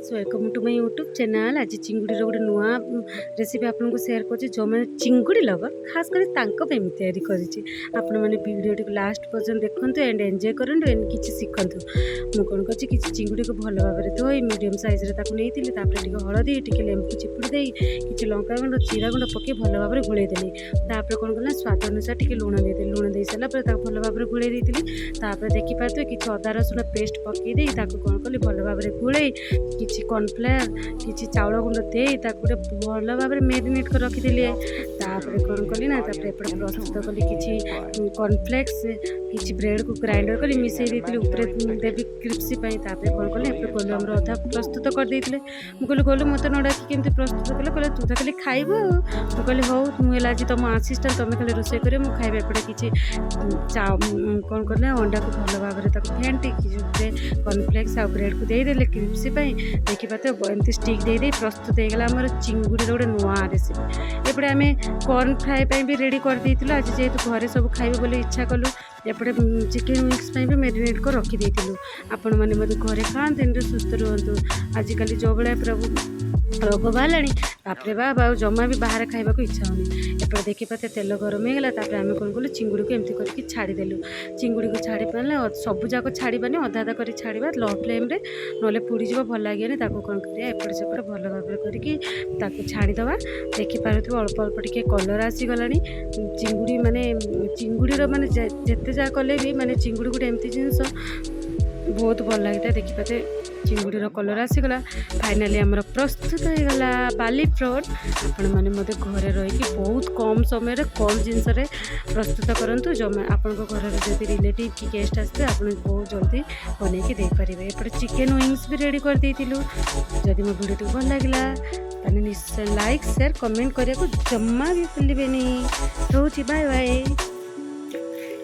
Guys, welcome to my YouTube channel. ଆଜି ଚିଙ୍ଗୁଡ଼ିର ଗୋଟେ ନୂଆ ରେସିପି ଆପଣଙ୍କୁ ସେୟାର କରୁଛି। ଯେଉଁମାନେ ଚିଙ୍ଗୁଡ଼ି ଲଭର, ଖାସ୍ କରି ତାଙ୍କ ପାଇଁ ମୁଁ ତିଆରି କରିଛି। ଆପଣମାନେ ଭିଡ଼ିଓଟିକୁ ଲାଷ୍ଟ ପର୍ଯ୍ୟନ୍ତ ଦେଖନ୍ତୁ ଆଣ୍ଡ ଏନ୍ଜୟ କରନ୍ତୁ ଆଣ୍ଡ କିଛି ଶିଖନ୍ତୁ। ମୁଁ କ'ଣ କରିଛି, କିଛି ଚିଙ୍ଗୁଡ଼ିକୁ ଭଲ ଭାବରେ ଧୋଇ ମିଡ଼ିୟମ୍ ସାଇଜ୍ରେ ତାକୁ ନେଇଥିଲି। ତାପରେ ଟିକେ ହଳଦୀ, ଟିକେ ଲେମ୍ବୁ ଚିପୁଡ଼ି ଦେଇ, କିଛି ଲଙ୍କା ଗୁଣ୍ଡ, ଜିରା ଗୁଣ୍ଡ ପକାଇ ଭଲ ଭାବରେ ଗୋଳେଇ ଦେଲି। ତାପରେ କ'ଣ କଲି ନା, ସ୍ୱାଦ ଅନୁସାରେ ଟିକେ ଲୁଣ ଦେଇଦେଲି। ଲୁଣ ଦେଇ ସାରିଲା ପରେ ତାକୁ ଭଲ ଭାବରେ ଗୋଳେଇ ଦେଇଥିଲି। ତାପରେ ଦେଖିପାରୁଥିବେ, କିଛି ଅଦା ରସୁଣ ପେଷ୍ଟ ପକାଇ ଦେଇ ତାକୁ କ'ଣ କଲି, ଭଲ ଭାବରେ ଗୋଳେଇ କିଛି କର୍ଣ୍ଣଫ୍ଲାୱାର, କିଛି ଚାଉଳ ଗୁଣ୍ଡ ଦେଇ ତାକୁ ଗୋଟେ ଭଲ ଭାବରେ ମ୍ୟାରିନେଟ୍ କରି ରଖିଦେଲି। ତାପରେ କ'ଣ କଲି ନା, ତାପରେ ଏପଟେ ପ୍ରସ୍ତୁତ କଲି କିଛି କର୍ଣ୍ଣଫ୍ଲେକ୍ସ, କିଛି ବ୍ରେଡ଼କୁ ଗ୍ରାଇଣ୍ଡର କରି ମିଶାଇ ଦେଇଥିଲି, ଉପରେ ଦେବି କ୍ରିସ୍ପି ପାଇଁ। ତାପରେ କ'ଣ କଲି, ଏପଟେ ଗୋଲୁ ଆମର ଅଧା ପ୍ରସ୍ତୁତ କରିଦେଇଥିଲେ। ମୁଁ କହିଲି, "ଗୋଲୁ, ମୋତେ ନ ଡାକି କେମିତି ପ୍ରସ୍ତୁତ କଲେ?" କହିଲେ, "ତୁ ତ ଖାଲି ଖାଇବୁ ଆଉ।" ମୁଁ କହିଲି, "ହଉ, ମୁଁ ହେଲା ଆଜି ତୁମ ଆସିଷ୍ଟାଣ୍ଟ, ତୁମେ ଖାଲି ରୋଷେଇ କରିବ, ମୁଁ ଖାଇବି।" ଏପଟେ କିଛି କ'ଣ କଲେ, ଅଣ୍ଡାକୁ ଭଲ ଭାବରେ ତାକୁ ଫେଣ୍ଟିକି ଉପରେ କର୍ଣ୍ଣଫ୍ଲେକ୍ସ ଆଉ ବ୍ରେଡ଼କୁ ଦେଇଦେଲେ କ୍ରିସ୍ପି ପାଇଁ। ଦେଖିପାରୁଥିବେ, ଏମିତି ଷ୍ଟିକ୍ ଦେଇ ଦେଇ ପ୍ରସ୍ତୁତ ହେଇଗଲା ଆମର ଚିଙ୍ଗୁଡ଼ିର ଗୋଟେ ନୂଆ ରେସିପି। ଏପଟେ ଆମେ କର୍ଣ୍ଣ ଫ୍ରାଏ ପାଇଁ ବି ରେଡ଼ି କରିଦେଇଥିଲୁ। ଆଜି ଯେହେତୁ ଘରେ ସବୁ ଖାଇବେ ବୋଲି ଇଚ୍ଛା କଲୁ। ଏପଟେ ଚିକେନ୍ ୱିଙ୍ଗସ୍ ପାଇଁ ବି ମ୍ୟାରିନେଟ୍ କରି ରଖିଦେଇଥିଲୁ। ଆପଣମାନେ ମଧ୍ୟ ଘରେ ଖାଆନ୍ତୁ, ଏମିତି ସୁସ୍ଥ ରୁହନ୍ତୁ। ଆଜିକାଲି ଯେଉଁ ଭଳିଆ ପ୍ରଭୁ ରୋଗ ବାହାରିଲାଣି, ବାପରେ ବାପ, ଆଉ ଜମା ବି ବାହାରେ ଖାଇବାକୁ ଇଚ୍ଛା ହେଉନି। ଏପଟେ ଦେଖିପାରୁଥିବେ, ତେଲ ଗରମ ହେଇଗଲା। ତାପରେ ଆମେ କ'ଣ କଲୁ, ଚିଙ୍ଗୁଡ଼ିକୁ ଏମିତି କରିକି ଛାଡ଼ିଦେଲୁ। ଚିଙ୍ଗୁଡ଼ିକୁ ଛାଡ଼ି ପାରିଲେ, ସବୁ ଯାକ ଛାଡ଼ିବାନି, ଅଧା ଅଧା କରି ଛାଡ଼ିବା ଲୋ ଫ୍ଲେମ୍ରେ, ନହେଲେ ପୋଡ଼ିଯିବ, ଭଲ ଲାଗିବନି। ତାକୁ କ'ଣ କରିବା, ଏପଟ ସେପଟ ଭଲ ଭାବରେ କରିକି ତାକୁ ଛାଣିଦେବା। ଦେଖିପାରୁଥିବ, ଅଳ୍ପ ଅଳ୍ପ ଟିକେ କଲର୍ ଆସିଗଲାଣି। ଚିଙ୍ଗୁଡ଼ି ମାନେ ଚିଙ୍ଗୁଡ଼ିର ମାନେ ଯେତେ ଯାହା କଲେ ବି, ମାନେ ଚିଙ୍ଗୁଡ଼ି ଗୋଟେ ଏମିତି ଜିନିଷ, ବହୁତ ଭଲ ଲାଗିଥାଏ। ଦେଖିପାରୁଥିବେ, ଚିଙ୍ଗୁଡ଼ିର କଲର୍ ଆସିଗଲା। ଫାଇନାଲି ଆମର ପ୍ରସ୍ତୁତ ହେଇଗଲା ବାଲି ପ୍ରନ୍। ଆପଣମାନେ ମଧ୍ୟ ଘରେ ରହିକି ବହୁତ କମ୍ ସମୟରେ, କମ୍ ଜିନିଷରେ ପ୍ରସ୍ତୁତ କରନ୍ତୁ। ଜମା ଆପଣଙ୍କ ଘରର ଯଦି ରିଲେଟିଭ୍ କି ଗେଷ୍ଟ ଆସିଥିବେ, ଆପଣ ବହୁତ ଜଲ୍ଦି ବନେଇକି ଦେଇପାରିବେ। ଏପଟେ ଚିକେନ୍ ୱିଙ୍ଗସ୍ ବି ରେଡ଼ି କରିଦେଇଥିଲୁ। ଯଦି ମୋ ଭିଡ଼ିଓଟି ଭଲ ଲାଗିଲା, ତାହେଲେ ନିଶ୍ଚୟ ଲାଇକ୍, ସେୟାର, କମେଣ୍ଟ କରିବାକୁ ଜମା ବି ଭୁଲିବେନି। ରହୁଛି, ବାଏ ବାଏ।